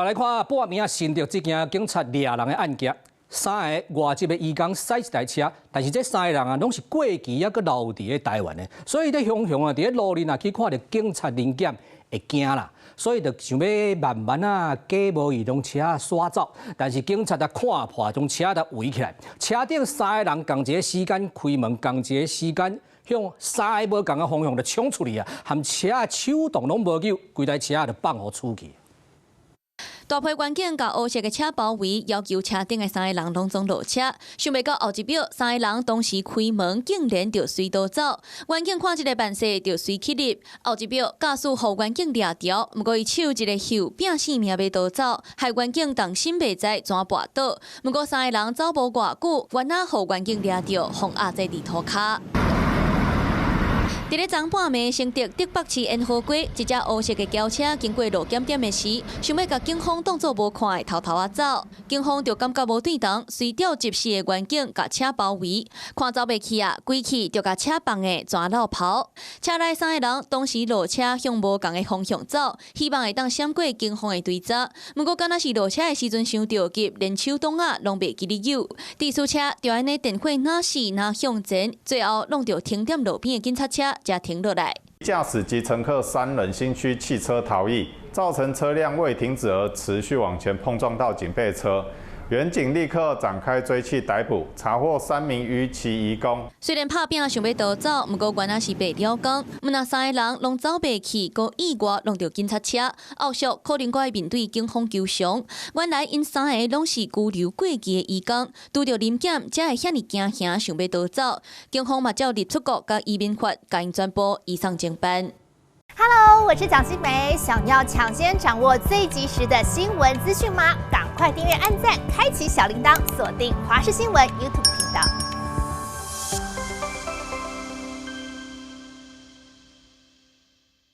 來看半暝啊，新竹這件警察掠人的案件，三个外籍的移工駛一台車，但是這三个人啊，攏是過期猶閣留佇咧台灣的，所以咧雄雄啊，佇咧路面啊去看著警察臨檢會驚啦，所以就想欲慢慢啊假無伊將車徙走，但是警察就看破，將車就圍起來，車頂三個人仝一个時間開門，仝一个時間向三个無仝的方向就衝出去啊，含車的手動攏無救，規台車就放予出去。大批員警共烏色的車包圍，要求車頂的三个人攏總落車。想袂到後一秒，三个人同時開門，竟然就隨逃走。員警看這个辦勢，就隨起入。後一秒，駕駛予員警掠著，毋過伊手一个秀，拼性命欲逃走，害員警重心袂知怎跋倒。毋過三个人走無偌久，原來予員警掠著，予壓在佇塗跤。佇咧昨半暝，新竹竹北市沿河街，一隻烏色的轎車經過路檢點的時，想欲共警方當作無看的偷偷仔走，警方就感覺無對頭，隨調集四个員警共車包圍，看走袂去啊，規氣就共車放的全落跑。車內三个人同時落車向無仝的方向走，希望會當閃過警方的追查。毋過，敢若是落車的時陣傷著急，連手擋仔攏袂記得扭，肇事車就按呢電火若死若向前，最後挵著停踮路邊的警察車才停落來。駕駛及乘客三人心虛棄車逃逸，造成車輛未停止而持續往前碰撞到警備車。員警立刻展開追緝逮捕，查獲三名逾期移工。雖然拍拚想欲逃走，毋過原來是白了工。毋但三个人攏走袂去，閣意外挵著警察車，後續可能閣愛面對警方求償。原來𪜶三个攏是居留過期的移工，拄著臨檢才會遐爾驚嚇，想欲逃走。警方嘛照入出國佮移民法，共𪜶全部移送偵辦。 Hello，我是蔣新梅，想要搶先掌握最及時的新聞資訊嗎？趕快訂閱、按讚、開啟小鈴鐺，鎖定華視新聞 YouTube 頻道。